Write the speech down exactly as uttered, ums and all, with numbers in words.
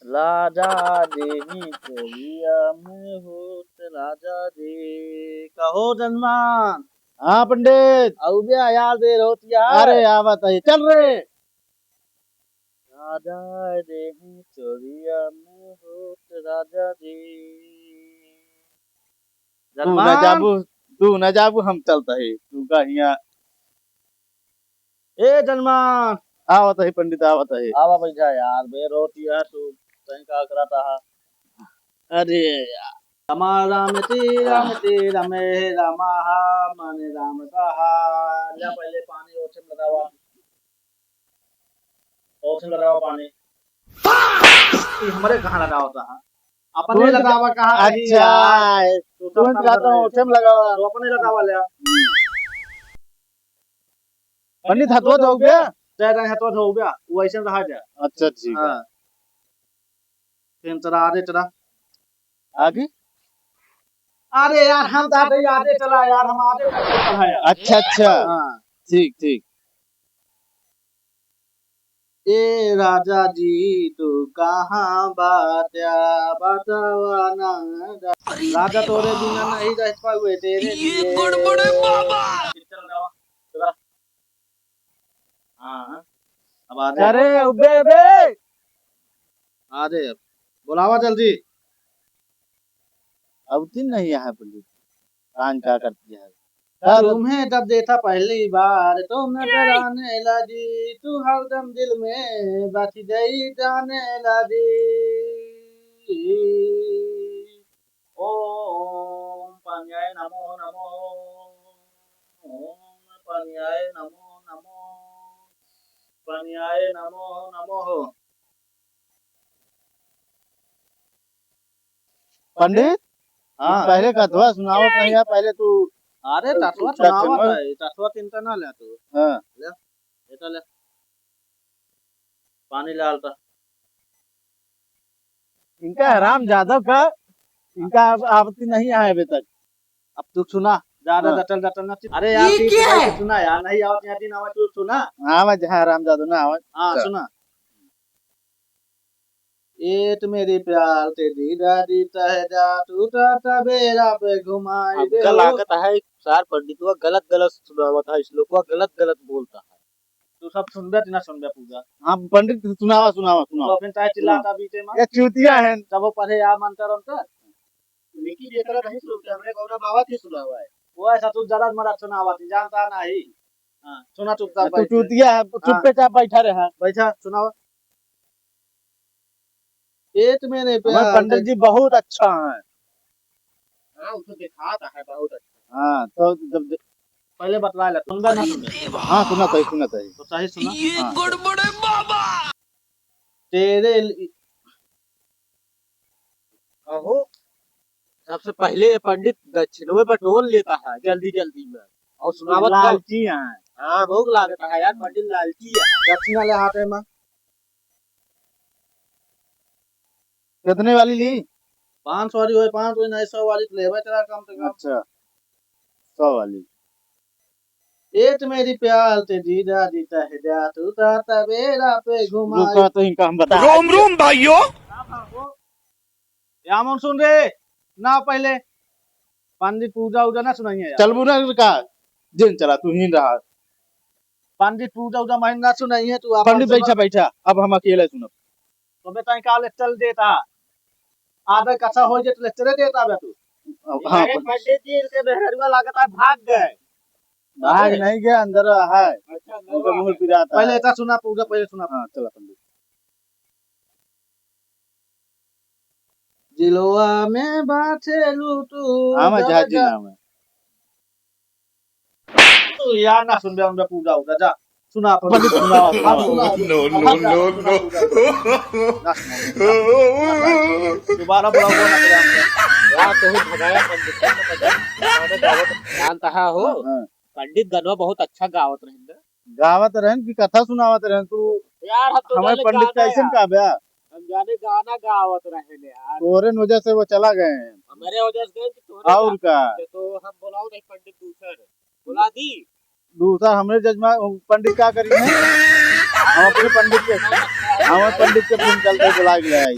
राजा देही चोरिया में होत राजा जी। कहो जजमान। हाँ पंडित। अउबे यार, देर होत यार। अरे आवत है, चल रे। राजा देही चोरिया में होत राजा जी। तू न जजमान। जाबू, तू न जाबू, हम चलत ही। तू का हियाँ ए जजमान। आवत ही पंडित, आवत ही। आवा बैठा यार, बेर होत यार, तू तहीं का करत हा? अरे यार। रामा राम ती राम ती रमे रामा हा, मन राम कहा। ल्या पहिले पानी ओठे में लगावा। ओठे में लगावा पानी। ई हमरे कहाँ लगावत हा? अपने लगावा कहाँ कहीं अच्छा, यार? तू सब तुरंत काम कहता हूँ, करत ओठे में लगावा। तो अपने लगावा ल्या। पंडित, हथवा धोबे? चाहे रहे हथवा धोबे, वो ऐसे रहा जा। अच्छा, ठीक है। हाँ। फिर चला, आगे चला। आगे? अरे यार, हम तो आगे, आगे चला यार, हम आगे तक चल रहा है यार। अच्छा, अच्छा। हाँ। ठीक, ठीक। ए राजा जी, तू कहाँ बाट्या, बतावा ना रा-, अरे राजा, तोरे बिना नहीं रह पाए तेरे ये लिए। गड़बड़ है बाबा। चला, चला। हाँ, अब आ जा। अरे, उबे, उबे। आ जा अब। बुलावा जल्दी। अब दिन नहीं यहाँ पंडित। कान का करती है। तुम्हें जब देखा पहली बार तो मैं डराने लगी, तू हरदम दिल में बस गई जाने लगी। ओम पानियाय नमो नमो। ओम पानियाय नमो नमो। पानियाय नमो नमो। पंडित, हाँ। पहले कथवा सुनावत नहीं है, पहले तू अरे, तथवा सुनावत है, तथवा चिंता ना ले तू। हाँ। ले, ये तो ले। पानी लाल था। इनका हराम जादव का, इनका अब आपत्ति नहीं आए अभी तक। अब तू सुना, ज्यादा हाँ। डटल डटल ना। अरे यार, ये ठीक क्या है? सुना यार, नहीं आवत यहाँ दिन आवत, तू सुना। हाँ, मैं जहाँ हराम जादव ना आवत। हाँ, चल। सुना। एत मेरे प्यार ते दीदा दी तह जा, टूटा तबेरा पे घुमाई दे हमका हो। लागत है, सार पंडितवा गलत गलत सुनावत है, श्लोकवा गलत गलत बोलता है। तू सब सुनबे कि ना सुनबे पूजा? हाँ, पंडित सुनावा, सुनावा, सुनावा। तो फिर चाहे चिल्लाता बीचे में। ये चूतिया है। तब वो पढ़े या मंत्र अंतर। लेकिन ये तरह नहीं सुनते, हमरे गौरा बाबा की सुनावा है। वो ऐसा तू जरा मरा सुनावा, तू जानता नहीं। हाँ, सुना चुपचाप तू बैठ। चूतिया है, हाँ। चुप्पे चाप बैठा रहे। बैठा, सुनावा। पेट में नहीं हमारे प्यार पंडित जी बहुत अच्छा है। हाँ, उसको दिखाता है बहुत अच्छा। हाँ, तो जब दे- पहले बतला ले, सुनबे ना सुनबे? हाँ, सुना तो ही, सुना तो ही। तो सही सुना। ये हाँ। गड़बड़ है बाबा। तेरे लि- अहो, सबसे पहले ये पंडित दक्षिणवे बटोर लेता है जल्दी जल्दी में, और सुनावत लालची है। हाँ, भोग लागता है यार, पंडित लालची है। दक्षिणा ले हाथे में। कितने वाली ली? पाँच सौ वाली होए, पाँच सौ नहीं, सौ वाली तो लेबे तेरा कम से कम। अच्छा, सौ वाली। एत मेरी प्यार ते जीजा जी तह जा, तू ता तबेरा पे घुमाई। रुको, तो इनका हम बता रोम रोम भाइयों। या मानसून रे, ना पहले पंडित पूजा उजा ना सुनाइए यार। चलबू ना का? जिन चला, तू ही रहा। पंडित पूजा उजा माहिन ना सुनाइए, तू आप पंडित बैठा, बैठा, अब हम अकेले सुनब। तो बेटा काले चल देता, आधा कथा हो जे तो चले देता बे तू। अब हाँ, अरे पंडित जी, इनके मेहरुआ लागत है भाग गए। भाग नहीं गए, अंदर है। अच्छा, उनका मुंह पिराता पहले है। इतना सुना, पूजा पहले सुना। हाँ, चला पंडित। जिलवा में बाछेलू तू हाँ, मैं जब जहाज जी जब नाम है। तू यार ना सुनबे, उनबे पूजा उठा जा। सुना, पंडित सुना, सुना, सुना। No, no, no, no। ना सुना, ना सुना। दोबारा बुलाओ, ना बुलाओ। यार, तू भगाया पंडित, पंडित। गाना गावत, जानता है हो? हाँ, हाँ। पंडित गनवा बहुत अच्छा गावत रहे ना। गावत रहन कि कथा सुनावत रहन तू? यार, हम तो हमारे जाने पंडित गाना कैसन यार। का बे? हम जाने गाना गावत रहन यार। तोरे वजह से वो चला गए हैं। हमारे वजह से गए कि तोरे और का? का? तो हम बुलाओ नहीं पंडित दूसर। बुला दी। दूसर हमरे जजमान पंडित का करी है? हम अपने पंडित के, हमार पंडित के फोन चलते बुला के ले आई।